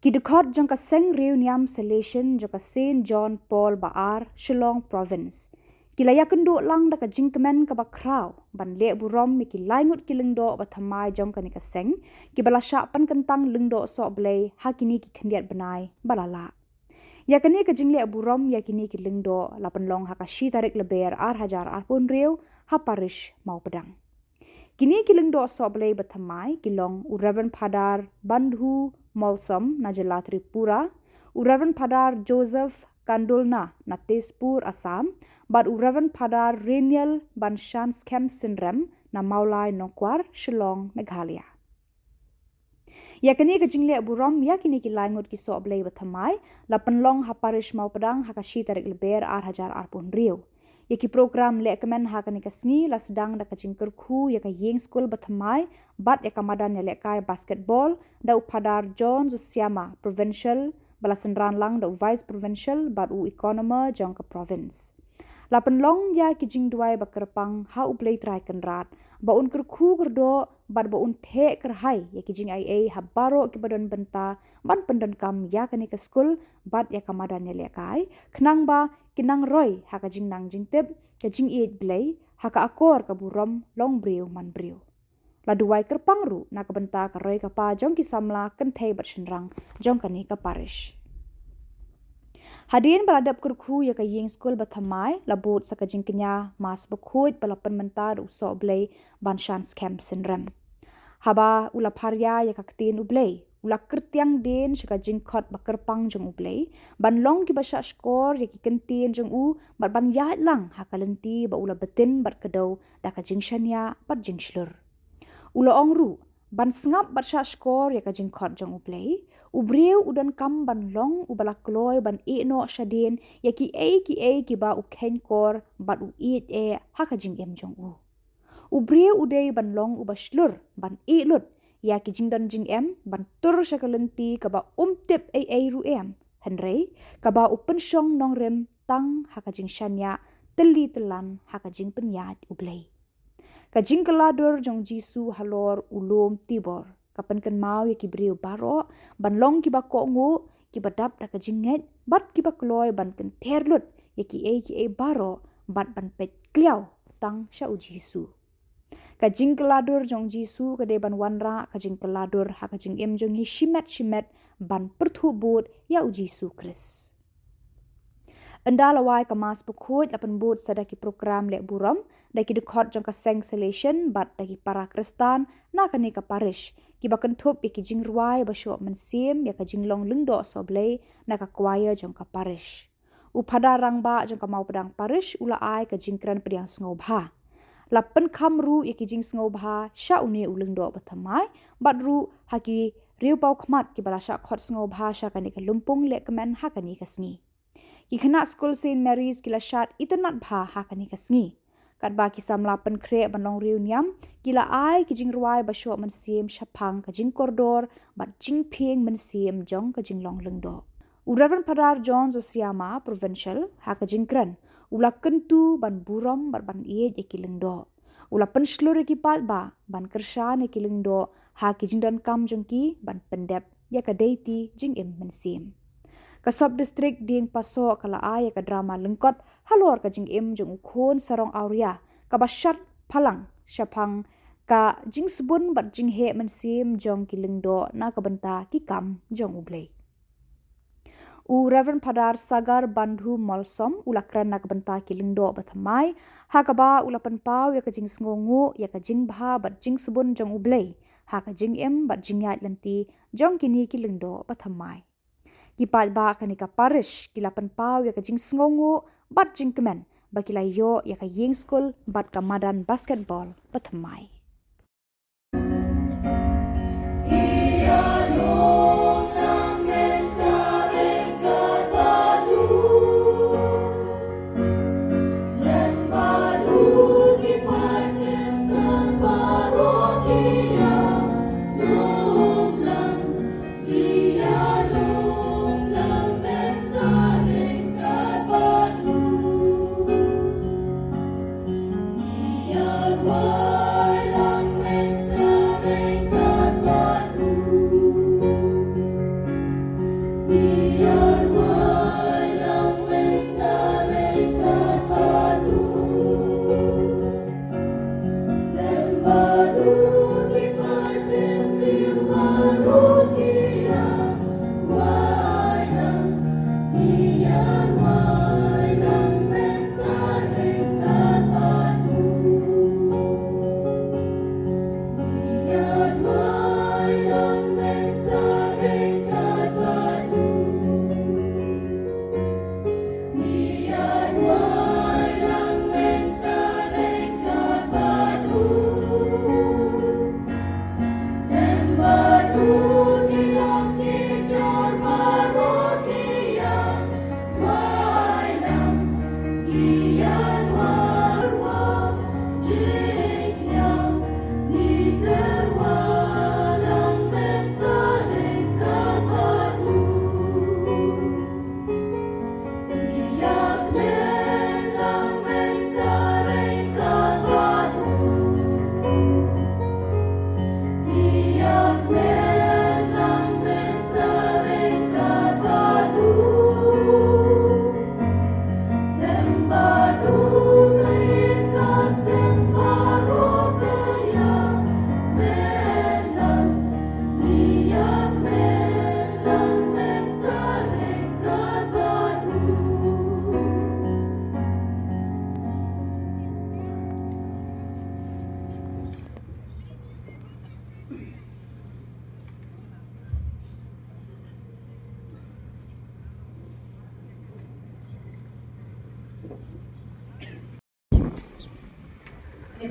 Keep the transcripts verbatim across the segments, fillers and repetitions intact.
Ki dkhot jong ka seng riewniam Salesian jong ka Saint John Paul Ba-ar, Shillong Province, ki la ïakynduh lang da ka jingkmen kaba khraw ban leh burom ïa ki lai ngut ki lyngdoh ba thymmai jong kane ka seng, kiba la shah pynkyntang lyngdoh sohblei ha kine ki khyndiat bnai ba la lah. Ïa kane ka jingleh burom ïa kine ki lyngdoh la pynlong ha ka shi tarik Lber ar hajar arphew hynriew ha Parish Mawpdang. Kine ki lyngdoh sohblei ba thymmai ki long u Reverend Phadar Bandhu Molsom na jylla Tripura, u Reverend Phadar Joseph Kandulna na Tezpur, Assam, bad u Reverend Phadar Reniel Banshanskhem Synrem na Mawlai Nongkwar, Shillong, Meghalaya. Ïa kane ka jingleh burom ïa kine ki lai ngut ki sohblei ba thymmai la pynlong ha Parish Mawpdang ha ka shi tarik Lber ar hajar arphew hynriew. Ïa ki program lehkmen ha kane ka sngi la sdang da ka jingkyrkhu ïa ka ïing skul ba thymmai bad ïa ka madan ïalehkai basketball da u Phadar John Zosiama, Provincial, ba la synran lang da u Vice Provincial bad u Economer jong ka province. La pynlong ïa ki jingduwai ba kyrpang ha U Blei Trai Kynrad ba un kyrkhu kyrdoh bad ba un theh kyrhai ïa ki jingaiei ha baroh kiba don bynta ban pyndonkam ïa kane ka skul bad ïa ka madan ïalehkai, khnang ba kin nang roi ha ka jingnang jingtip, ka jingïeit Blei, ha ka akor ka burom longbriew manbriew. La duwai kyrpang ruh na ka bynta ka roi ka par jong ki samla kynthei bad shynrang jong kane ka parish. Hadien ba la dep kyrkhu ïa ka ïing skul ba thymmai, la bud sa ka jingkñia Mass Bakhuid ba la pynmynta da u Sohblei Banshanskhem Synrem. Haba u la pharia ïa ka ktien U Blei, u la kyrtiang dien sha ka jingkhot ba kyrpang jong U Blei ban long kiba shah shkor ïa ki kyntien jong u bad ban ïaid lang ha ka lynti ba u la btin bad kdew da ka jingshaniah bad jingshlur. U la ong ruh, ban sngap bad shah shkor ïa ka jingkhot jong U Blei, u briew u donkam ban long uba la kloi ban ïehnoh shadien ïa kiei kiei kiba u kheiñkor bad u ïeit eh ha ka jingim jong u. U briew u dei ban long uba shlur ban ïeh lut ïa ki jingdon jingem ban tur sha ka lynti kaba um tip ei ei ruh em, hynrei kaba u pynshong nongrim tang ha ka jingshaniah tylli tyllan ha ka jingpynïaid U Blei. Ka jingkylla dur jong U Jisu halor u lum Tibor ka pynkynmaw ïa ki briew baroh ban long kiba kohnguh, kiba dap da ka jingngeit bad kiba kloi ban kynther lut ïa kiei kiei baroh bad ban peit kliaw tang sha U Jisu. Ka jingkylla dur jong U Jisu ka dei ban wanrah ka jingkylla dur ha ka jingim jong ngi shimet shimet ban pyrthuh bud ïa U Jisu Khrist. Ynda la wai ka Mass Bakhuid, la pynbud sa da ki program leh burom da ki dkhot jong ka seng Salesian bad da ki para Khristan na kane ka parish, kiba kynthup ïa ki jingrwai ba shoh mynsiem ïa ka jinglong lyngdoh sohblei na ka choir jong ka parish. U Phadar Rangbah jong ka Mawpdang Parish u la ai ka jingkren pdiang sngewbha. La pynkham ruh ïa ki jingsngewbha sha une u lyngdoh ba thymmai bad ruh ha ki riewpawkhmat kiba la shah khot sngewbha sha kane ka lympung lehkmen ha kane ka sngi. Ki khynnah skul Saint Mary's ki la shad itynnad bha ha kane ka sngi. Katba ki samla pynkhreh ban long riewniam, ki la ai ki jingrwai ba shoh mynsiem shaphang ka jingkordor bad jingphieng mynsiem jong ka jinglong lyngdoh. U Reverend Phadar John Zosiama, Provincial, ha ka jingkren u la kyntu ban burom bad ban ïeit ïa ki lyngdoh. U la pynshlur ïa ki paidbah ban kyrshan ïa ki lyngdoh ha ki jingdonkam jong ki ban pyndep ïa ka deiti jingim mynsiem. Ka Sub District Dieng Pasoh ka la ai ïa ka drama lyngkot halor ka jingim jong u khun sarong awria kaba shad phalang shaphang ka jingsbun bad jingheh mynsiem jong ki lyngdoh na ka bynta ki kam jong U Blei. U Reverend Phadar Sagar Bandhu Molsom u la kren na ka bynta ki lyngdoh ba thymmai, ha kaba u la pynpaw ïa ka jingsngewnguh ïa ka jingbha bad jingsbun jong U Blei ha ka jingim bad jingïaid lynti jong kine ki lyngdoh ba thymmai. Ki paidbah kane ka parish ki la pynpaw ïa ka jingsngewnguh bad jingkmen ba ki la ïoh ïa ka ïing skul bad ka madan basketball ba thymmai. Ïa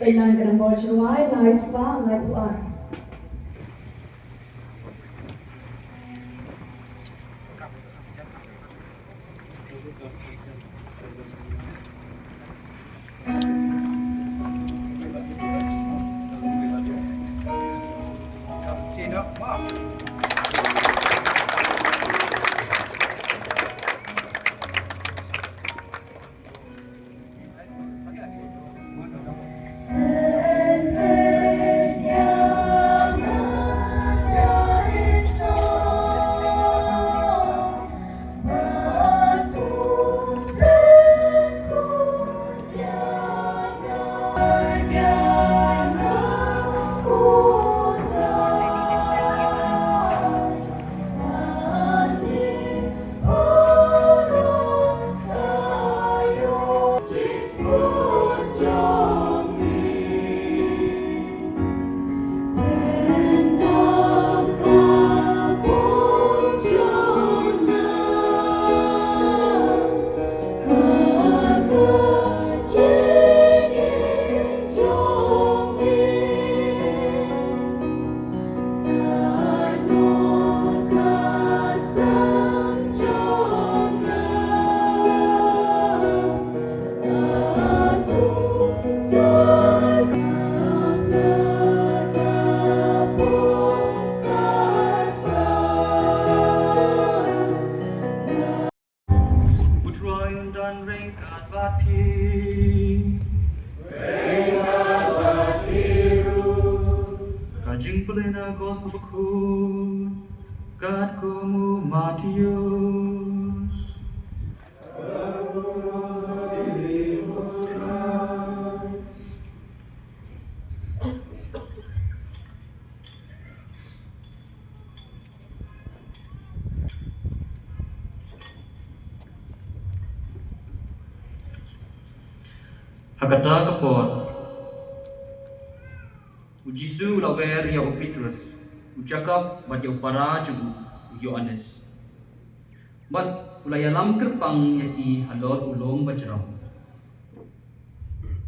peit lang ka nombor shuwa, lai spah laiphew ar. U Trai un don ryngkat bad phi. Ryngkat bad phi ruh. Ka jingpule na Gospel Bakhuid katkum u Mathaios. Ha kata ka por, u Jisu u la wer ïa u Petros, u Jakob, bad ïa u para jong u, u Ïoannis. Bad u la ïalam kyrpang ïa ki halor u lum bajrong.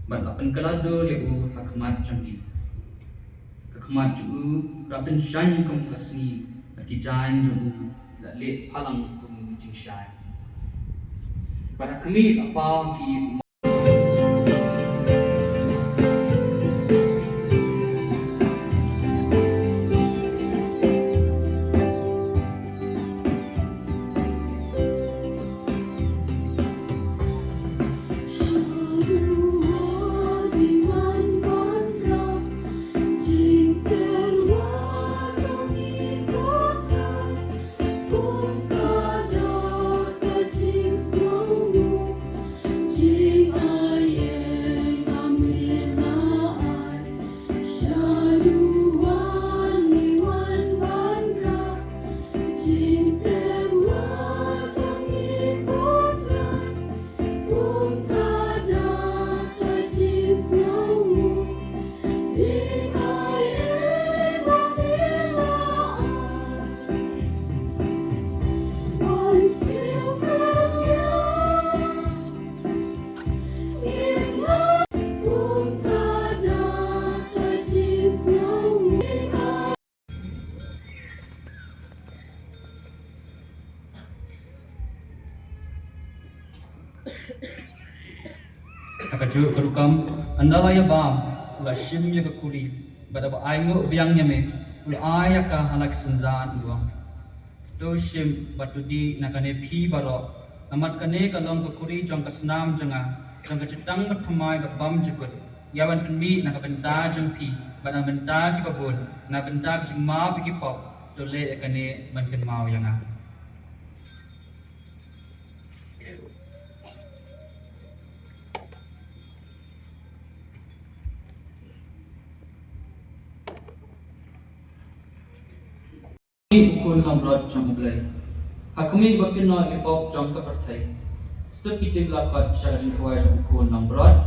Bad la pynkylla dur ïa u ha khmat jong ki. Ka khmat jong u la pynshaiñ kum ka sngi, bad ki jaiñ jong u la leh phalang kum ki jingshai. Bad ha khmih la paw ki Kajuh ka rukom, ynda la ïa bam, u la shim ïa ka khuri, bad haba ainguh biang ïa me, u la ai ïa ka ha la ki synran, u ong: To shim bad to dih na kane phi baroh, namar kane ka long ka khuri jong ka snam jong nga, jong ka jutang bad thymmai bad bymjukut, ïa ban pynmih na ka bynta jong phi bad na ka bynta kiba bun, na ka bynta ka jingmap ïa ki pop. To leh ïa kane ban kynmaw ïa nga. U Khun Langbrot jong U Blei. Ha khmih ba kynnoh ïa ki pop jong ka pyrthei, suk ïa ki la khot sha ka jingkhawai jong U Khun Langbrot.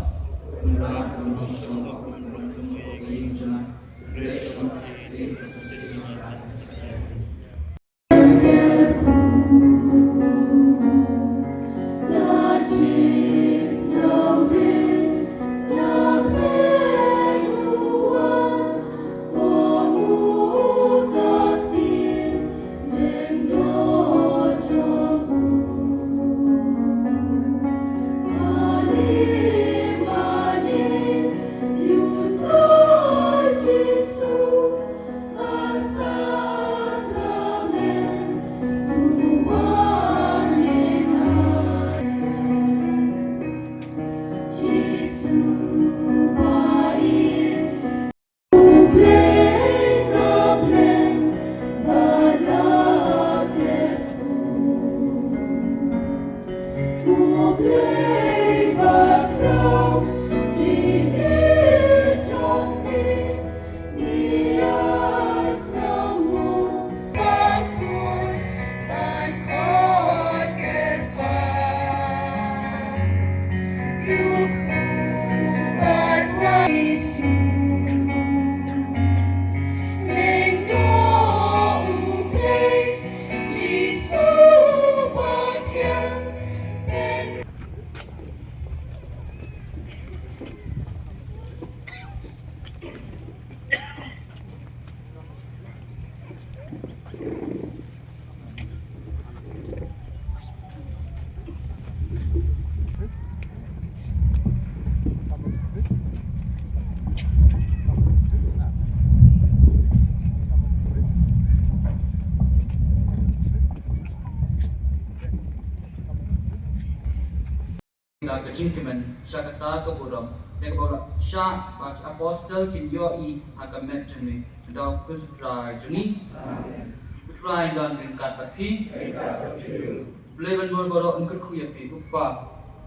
Da ka jingkmen sha kata ka burom, da kaba la shah ba ki apostol kin ïohi ha ka met jong me, da u kyrteng U Trai jong ngi. Amen. U Trai un don ryngkat bad phi. Ryngkat bad phi. U Blei ban bun baroh un kyrkhu ïa phi, U Kpa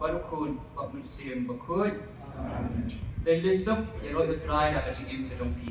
bad U Khun bad U Mynsiem Bakhuid. Amen. Te leit suk, ïaroh ïa U Trai da ka jingim ka jong phi.